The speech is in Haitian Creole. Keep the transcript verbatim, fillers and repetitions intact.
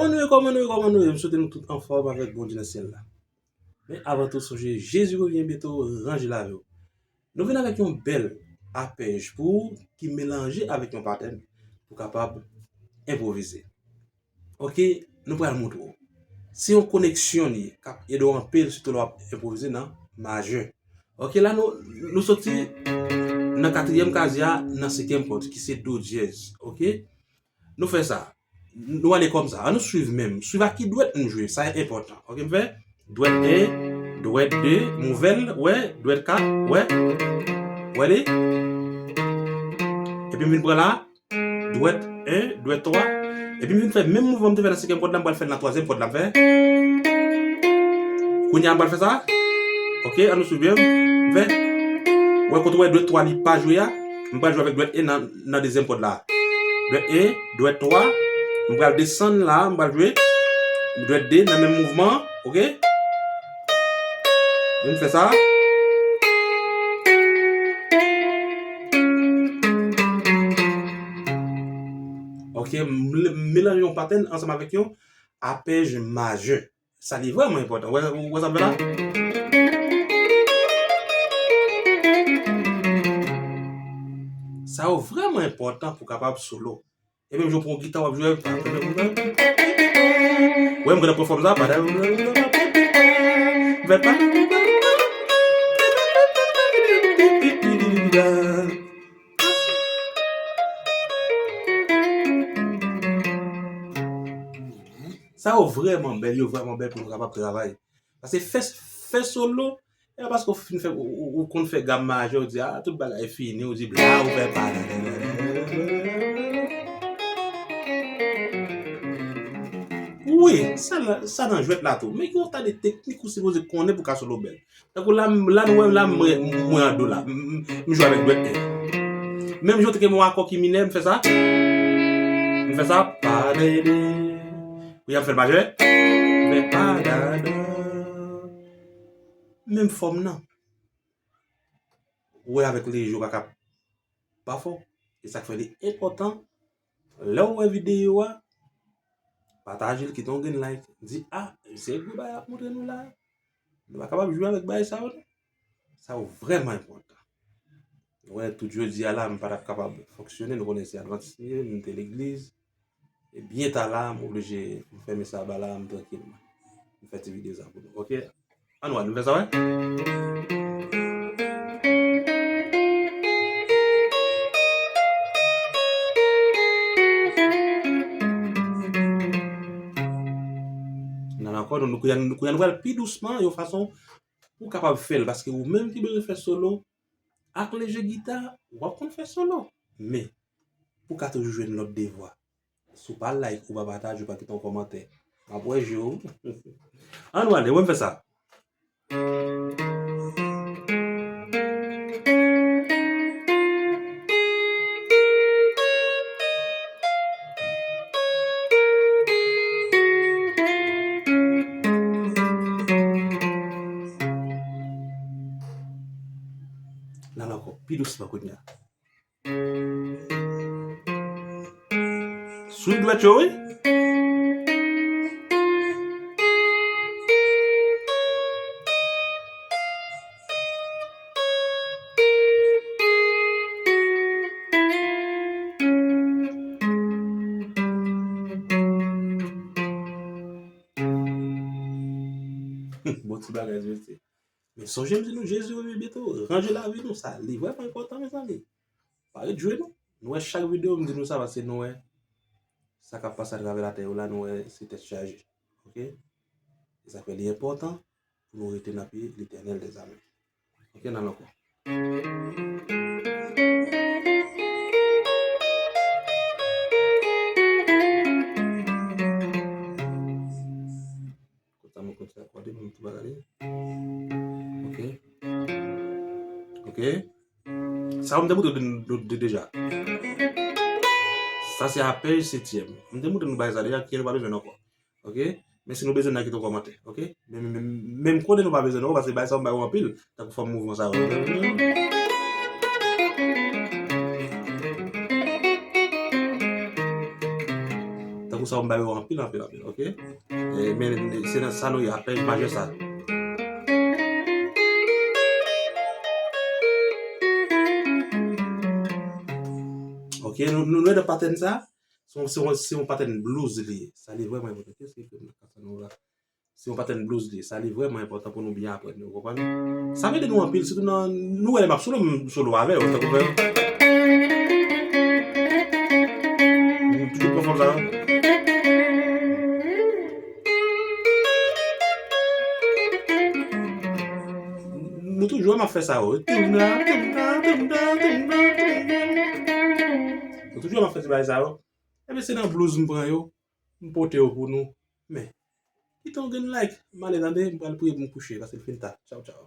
Kòman nou ye, kòman nou ye, kòman nou ye? M swete nou tout anfòm avèk Bondye nan syèl la. Men avan tou, sonje, Jezi revyen byento, ranje lavi w. Nou vin avèk yon bèl apèj pou ou ki melanje avèk yon patèn pou kapab enpwovize. Oke, nou pral montre w. Se yon koneksyon li ye, k ap ede w anpil, sitou lè w ap enpwovize nan majè. Oke, la nou, nou soti nan katriyèm kazye a, nan senkyèm kòd, ki se do dyèz. Oke? Nou fè sa. Nou ale kòmsa. Ann nou swiv menm. Swiv ak ki dwèt m jwe. Sa enpòtan. Oke, m fè dwèt en, dwèt de, m ouvè l, wè, dwèt kat, wè. Wè li? Epi m vin pran la, dwèt en, dwèt twa. Epi m vin fè menm mouvman m te fè nan senkyèm kòd la, m pral fè l nan twazyèm kòd la. M fè. Kounye a, m pral fè sa. Oke, ann nou swiv byen. M fè. Wè kote w wè dwèt twa li pa jwe a. M pral jwe avèk dwèt en nan, nan dezyèm kòd la. Dwèt en, dwèt twa. M pral desann la, m pral jwe. Dwèt de nan menm mouvman, oke? M fè sa. Oke, m, m melanje yon patèn ansanm avèk yon apèj majè. Sa li vrèman enpòtan. Wè, wè sa m fè la? Sa yo vrèman enpòtan pou w kapab solo. E menm jan w pran yon gita, w ap jwe. Wè, m gentan pran fòm sa. Sa yo vrèman bèl, yo vrèman bèl pou nou kapab travay. Paske fè, fè solo, e pa paske w fin fè, ou, ou, ou konn fè gam majè, ou di, a, tout bagay fini, ou di, bla, ou fè pa. Wi, sa nan, sa nan jwèt la tou. Men gen yon ta de teknik ou sipoze konnen pou ka solo bèl. Tankou la, m, la nou wè m la, mwen, mwen an do la. M, m, m jwe avèk dwèt en. Menm jan w te gen yon akò ki minè, m fè sa. M fè sa, pa dede. Pou y ap fè l majè. M fè pa dada. Menm fòm nan. Ou wè avèk leje w pa ka pa fè w. E sa k fè li enpòtan. Lè w wè videyo a, pataje l, kite yon grenn like. Di, a, se gwo bagay ap montre nou la. Nou pa kapab jwe avèk bagay sa yo, non. Sa yo vrèman enpòtan. Nou wè, tout jodi a la, m pa t ap kapab fonksyone. Nou konnen se advantis m ye, m te legliz. E byen ta la, m oblije fèmen sa ba la, m trankil. M fè ti videyo sa pou nou, oke? Ann wè, nou fè sa, wè? Nan ankò, nou, nou, kounye a, nou, kounye a, nou pral pi dousman, yon fason pou w kapab fè l, paske ou menm ki bezwen fè solo, ak leje gita, w ap konn fè solo. Men, pou w ka toujou jwenn lòt de vwa, si w pa like, ou pa pataje, ou pa kite yon kòmantè, m ap wè je w. Ann wè ale, wè m fè sa. L al ankò pi dousman kounye a. Swiv dwèt yo, wi. Bon ti bagay, mesye. Men sonje m di nou, Jezi revyen byento, ranje lavi nou, sa, li vrèman enpòtan, mezanmi. Pa ret jwe, non. Nou wè chak videyo, m di nou sa, paske nou wè sa k ap pase atravè latè yo la, nou wè se tèt chaje. Oke? E sa fè li enpòtan pou nou rete nan pye Letènèl dèzame. Oke, n al ankò. Kot sa mwen konn fè akòde, mwen tou bagay. Oke. Oke. Sa yo m te montre w de, de, de, deja. Sa se apèj setyèm. M te montre nou bagay sa deja, ke nou pa bezwen ankò. Oke? Men si nou bezwen, n a kite yon kòmantè. Oke? Men, men, men, men m konnen nou pa bezwen ankò, paske bagay sa yo m ba yo anpil. Tankou fòm mouvman sa yo. Tankou Pou sa, m ba yo anpil, anpil, anpil, ok? E, men se nan sa nou ye, apèj majè sa. Ok, nou, nou, nou nan patèn sa? Se yon, se yon, se yon patèn blues li ye. Sa li vrèman enpòtan. Kiyès ki ekri nan Casanova? Se yon patèn blues li ye. Sa li vrèman enpòtan pou nou byen aprann li, ou konprann? Sa ap ede nou anpil, sitou nan, nou wè lè m ap solo, m solo avè yo, tankou fè. M toujou pran fòm sa. Nou toujou wè m ap fè sa yo. Nou toujou wè m ap fè ti bagay sa yo. Ebyen, se nan blues m pran yo, m pote yo pou nou. Men, kite yon grenn like, m ale tande, m pral priye pou m kouche, paske l fin ta. Tchaw, tchaw.